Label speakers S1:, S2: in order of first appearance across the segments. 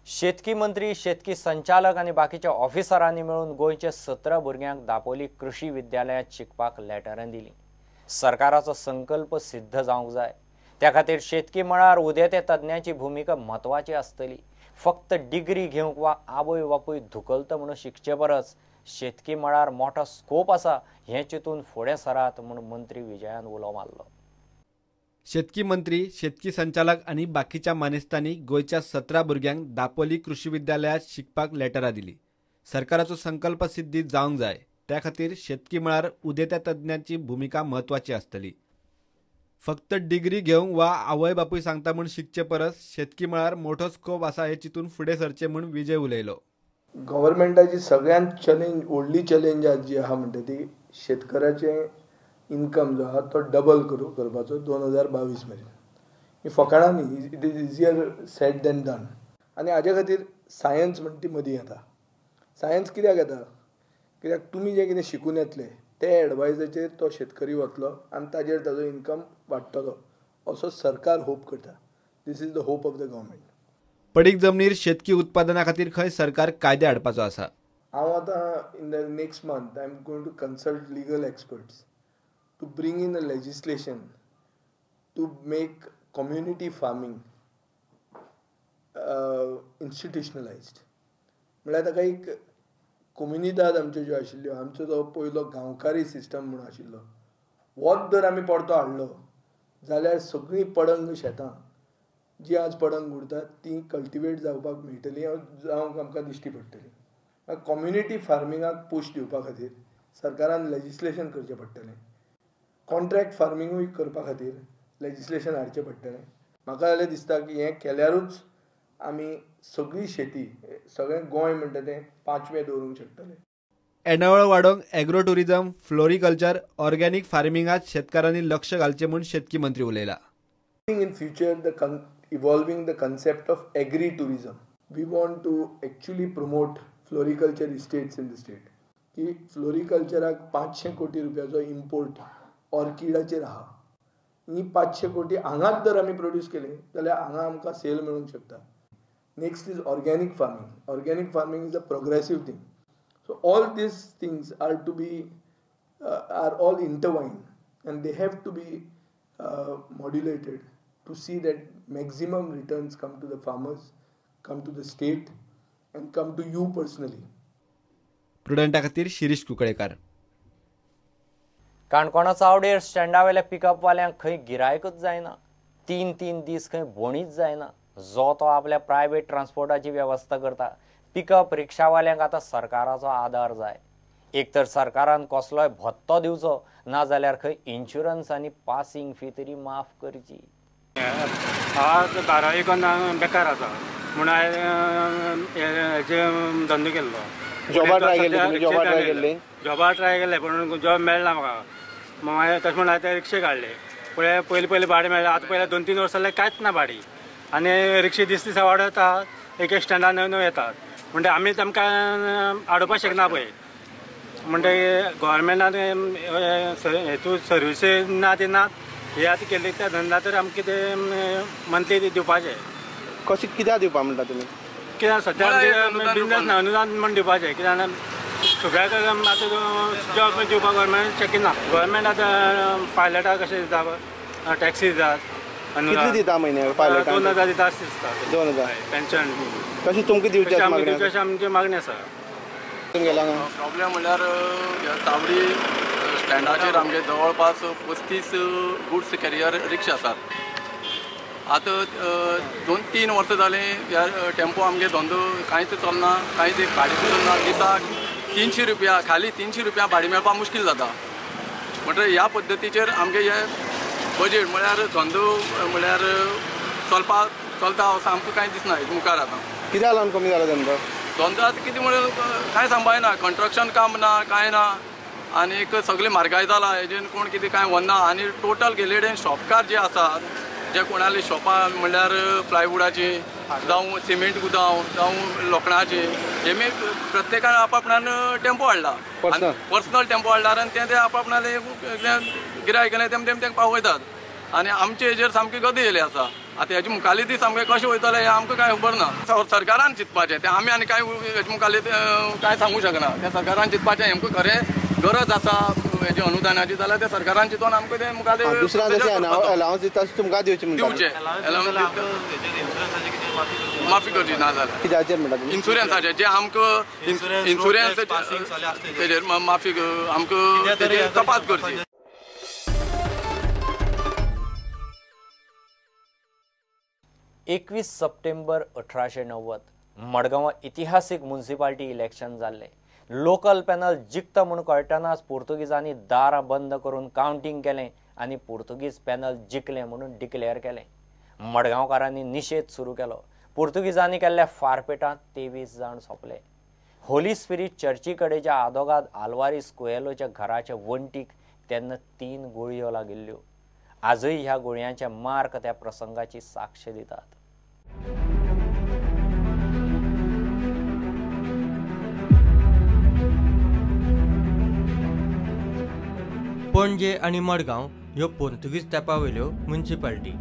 S1: शेतकी मंत्री, शेतकी संचालक आनी बाकीच्या ऑफिसरांनी मेळून गोंयचे 17 भुरग्यांक दापोली कृषी विद्यालयांत शिकपाक लेटरां दिलीं. सरकाराचो संकल्प सिद्ध जावंक जाय. त्या खातीर शेतकी मळार उदेते तज्ञांची भुमिका म्हत्वाची आसतली. फक्त डिग्री घेवंक वा आवय बापूय धुकलता म्हणून शिकचे परस शेतकी मळार मोठो स्कोप आसा हें चिंतून फुडें सरात म्हूण मंत्री विजयान उलो मारलो.
S2: शेतकी मंत्री, शेतकी संचालक आनी बाकीच्या मानेस्तांनी गोंयच्या 17 भुरग्यांक दापोली कृषी विद्यालयांत शिकपाक लेटरां दिली. सरकाराचो संकल्प सिद्धी जावंक जाय, त्या खातीर शेतकी मळार उदेत्या तज्ञांची भुमिका म्हत्वाची आसतली. फक्त डिग्री घेवंक वा आवय बापूय सांगता म्हूण शिकचे परस शेतकी मळार मोठो स्कोप आसा हे चिंतून फुडें सरचें म्हूण विजय उलयलो.
S3: गव्हर्मेंटाची सगळ्यांत चॅलेंज, व्हडली चॅलेंज आज जी आहा म्हणटा ती शेतकऱ्याचें इन्कम जो आहा तो डबल करपाचो 2022 मेरेन. ही फकाणां न्ही, it is easier said than done. आनी हाजे खातीर सायन्स म्हणटा ती मदीं येता. सायन्स कित्याक येता? कित्याक तुमी जें कितें शिकून येतले ते एडवायजाचेर तो शेतकरी वतलो आनी ताजेर ताजो इन्कम वाडटलो असो सरकार होप करता. This is the hope of the government.
S2: पडीक जमनीर शेतकी उत्पादना खातीर खंय सरकार कायदे हाडपाचो आसा.
S3: हांव आतां in the next month I am going to consult legal experts to bring in a legislation to make community farming institutionalised. म्हळ्यार ताका एक कोम्युनिदाद आमच्यो ज्यो आशिल्ल्यो, आमचो जो पयलो गांवकारी सिस्टम म्हणून आशिल्लो होच जर आमी परतो हाडलो जाल्यार सगळीं पडंग शेतां जी आज पडंग उरतात ती कल्टिवेट जावपाक मेळटली, जावंक आमकां दिश्टी पडटली. कम्युनिटी फार्मिंगाक पुश दिवपा खातीर सरकारान लेजिस्लेशन करचें पडटलें. कॉन्ट्रॅक्ट फार्मिंगूय करपा खातीर लेजिस्लेशन हाडचें पडटलें. म्हाका जाल्यार दिसता की हें केल्यारूच आमी सगळी शेती, सगळें गोंय म्हणटा तें पांचवें दवरूंक शकतले.
S2: येणावळ वाडोवंक एग्रो ट्युरिझम, फ्लोरिकल्चर, ऑर्गॅनिक फार्मिंगात शेतकारांनी लक्ष घालचें म्हूण शेतकी मंत्री उलयला.
S3: In future the evolving the concept of agri tourism. We want to actually promote floriculture estates in the state. की फ्लोरिकल्चराक 500 कोटी रुपयाचो इम्पोर्ट ऑर्किडाचेर आहा. ही 500 कोटी हांगाच जर आमी प्रोड्यूस केली जाल्यार हांगा आमकां सेल मेळूंक शकता. Next is organic farming. Organic farming is a progressive thing. So all these things are to be are all intertwined and they have to be modulated to see that maximum returns come to the farmers, come to the state and come to you personally.
S2: प्रुडंटा खातीर शिरीष कुंकळेकर.
S1: काणकोणा चावडेर स्टँडावेल्या पिकअपवाल्यांक खंय गिरायकच जायना. 3-3 दीस खंय बोणीच जायना. जो तो आपल्या प्रायव्हेट ट्रान्सपोर्टाची वेवस्था करता. पिकअप रिक्षावाल्यांक आतां सरकाराचो आदार जाय. एक तर सरकारान कसलोय भत्तो दिवचो, ना जाल्यार खंय इन्शुरन्स आनी पासिंग फी तरी माफ करची.
S4: आज बारावी करून बेकार आसा म्हणून हांवें हेजे धंदो केल्लो.
S5: जॉबा ट्राय केल्ली? जॉबा ट्राय केल्ली?
S4: जॉबा ट्राय केल्ले पूण जॉब मेळना म्हाका. मागीर तशें म्हणून हांवें ते रिक्षे काडले. पळय पयलीं पयलीं भाडें मेळ्ळें, आतां पयलीं 2-3 वर्सां जाल्यार कांयच ना भाडी. आनी रिक्षे दीस दिसा वाडत एक एक स्टँडार नव्यो नव्यो येतात म्हणटा आमी तांकां हाडोवपाक शकना पळय. म्हणटकीर गव्हर्मेंटान हेतू सर्विसी ना ती ना, हे आतां केल्ले त्या धंदा तर आमकां ते मंथली दिवपाचें.
S5: कशें कित्याक दिवपा म्हणटा तुमी?
S4: कित्याक सद्या बिजनेस ना, अनुदान म्हण दिवपाचें. कित्याक सगळ्याक आतां जॉब दिवपाक गव्हर्मेंट शक्य ना. गव्हर्मेंट आतां पायलटाक कशें दिता, टॅक्सी दितात.
S5: कितली दिता म्हयन्याक पायलटाक?
S4: 2000 दिता अशें दिसता.
S5: 2000
S4: पेन्शन
S5: कशी तुमकां दिवची
S4: अशी आमची मागणी आसा.
S6: प्रॉब्लेम म्हणल्यार चावडी स्टँडाचेर आमगे जवळपास 35 गुड्स कॅरियर रिक्षा आसात. आतां 2-3 वर्सां जालीं ह्या टेम्पो आमगे धंदो कांयच चलना, कांयच एक भाडें पसून ना. दिसाक 300 रुपया, खाली 300 रुपया भाडें मेळपाक मुश्कील जाता. म्हणटकीर ह्या पद्दतीचेर आमगे हे बजेट म्हळ्यार धंदो म्हळ्यार चलपाक चलता असो आमकां कांय दिसना मुखार. आतां
S5: कित्याक लागून कमी जाला धंदो?
S6: धंदो आतां कितें म्हणून कांय सांगपा येना. कंस्ट्रक्शन काम ना, कांय ना, आनी सगळें म्हारगाय जाला, हेजेन कोण कितें कांय व्हरना. आनी टोटल गेल्ले शॉपकार जे आसात, जे कोणाली शॉपां म्हणल्यार प्लायवुडाची जावं सिमेंट गुदांव जावं लोखणाची, हेमी प्रत्येकान आपापणान टेम्पो हाडला, पर्सनल टेम्पो हाडला आनी ते आपापणाले गिरायक तेम तेम तांकां पावयतात. आनी आमचे हेजेर सामकी गदी येयली आसा. आतां हेजे मुखाल्ले दीस आमकां कशें वयतले हें आमकां कांय खबर ना. सरकारान चिंतपाचें तें, आमी आनी कांय हेजे मुखाल्ले कांय सांगूंक शकना. तें सरकारान चिंतपाचें, आमकां खरें गरज आसा हेजे अनुदानाची जाल्यार तें सरकारान चिंतून आमकां तें मुखाल्ले
S5: अलावन्स दिता तुमकां दिवचें
S6: दिवचें माफी करची ना जाल्यार
S5: कित्याचेर म्हणटा
S6: इन्शुरन्साचेर जे आमकां इन्शुरन्स तेजेर माफी आमकां तेजेर कपात करची.
S1: 21 सप्टेंबर 1890 मडगांवां इतिहासीक म्युनिसिपालिटी इलेक्शन जाल्लें. लोकल पॅनल जिखता म्हूण कळटनाच पुर्तुगीजांनी दारां बंद करून कावंटींग केलें आनी पुर्तुगीज पॅनल जिखलें म्हणून डिक्लेअर केलें. मडगांवकारांनी निशेध सुरू केलो. पुर्तुगीजांनी केल्ल्या फारपेटांत 23 जाण सोंपले. होली स्पिरीट चर्ची कडेच्या आदोगाद आल्वारीस कुएलोच्या घराच्या वण्टीक तेन्ना 3 गुळयो लागिल्ल्यो. आजूय ह्या गुळयांचे मार्क त्या प्रसंगाची साक्ष दितात.
S7: पणजे आनी मडगांव ह्यो पोर्तुगीज तेंपा वयल्यो म्युनिसिपालिटी.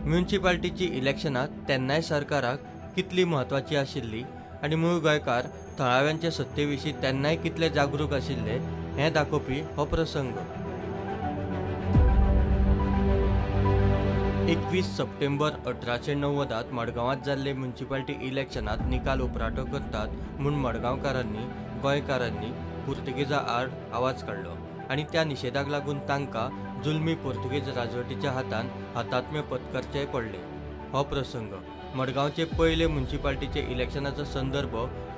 S7: म्युनिसिपालिटीची इलेक्शनां तेन्नाय सरकाराक कितली म्हत्वाची आशिल्ली आनी मूळ गोंयकार थळाव्यांचे सत्ते विशीं तेन्नाय कितले जागरूक आशिल्ले हें दाखोवपी हो प्रसंग. 21 सप्टेंबर 1890 मडगांवांत जाल्ले म्युनिसिपालिटी इलेक्शनांत निकाल उपराटो करतात म्हूण मडगांवकारांनी गोंयकारांनी पुर्तुगेजा आड आवाज काडलो आनी त्या निशेधाक लागून तांकां जुलमी पोर्तुगेज राजवटीच्या हातान हतात्म्य पत्करचें पडलें. हो प्रसंग मडगांवचे पयले म्युनिसिपालिटीचे इलेक्शनाचो संदर्भ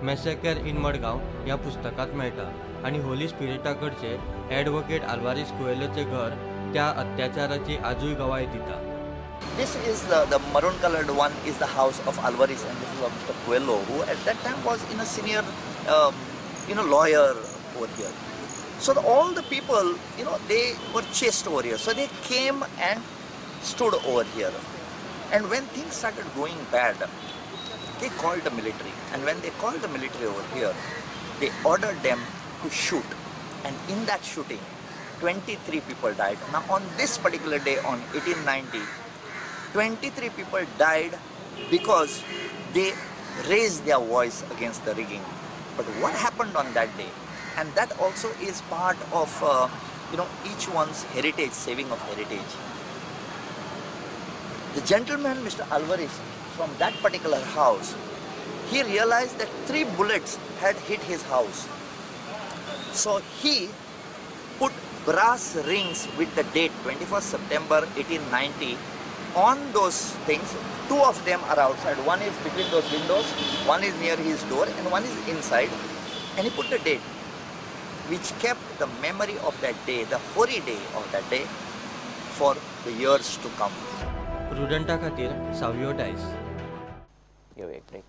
S7: मॅसेकर इन मडगांव ह्या पुस्तकांत मेळटा आनी होली स्पिरिटा कडचे ॲडव्होकेट आल्वारीस कुएलोचें घर त्या अत्याचाराची आजूय गवाय दिता.
S8: This is the maroon colored one is the house of Alvares, and this is of Mr. Coelho, who at that time was in a senior, lawyer over here. So all the people, they were chased over here. So they came and stood over here. And when things started going bad, they called the military. And when they called the military over here, they ordered them to shoot. And in that shooting, 23 people died. Now on this particular day, on 1890, 23 people died because they raised their voice against the rigging. But what happened on that day? And that also is part of, each one's heritage, saving of heritage. The gentleman, Mr. Alvarez, from that particular house, he realized that 3 bullets had hit his house. So he put brass rings with the date 21st September 1890 on those things. 2 of them are outside. One is between those windows, one is near his door, and one is inside. And he put the date, which kept the memory of that day, the hoary day of that day, for the years to come.
S7: Prudenta खातीर सावियो डायस.
S1: घेऊ एक break.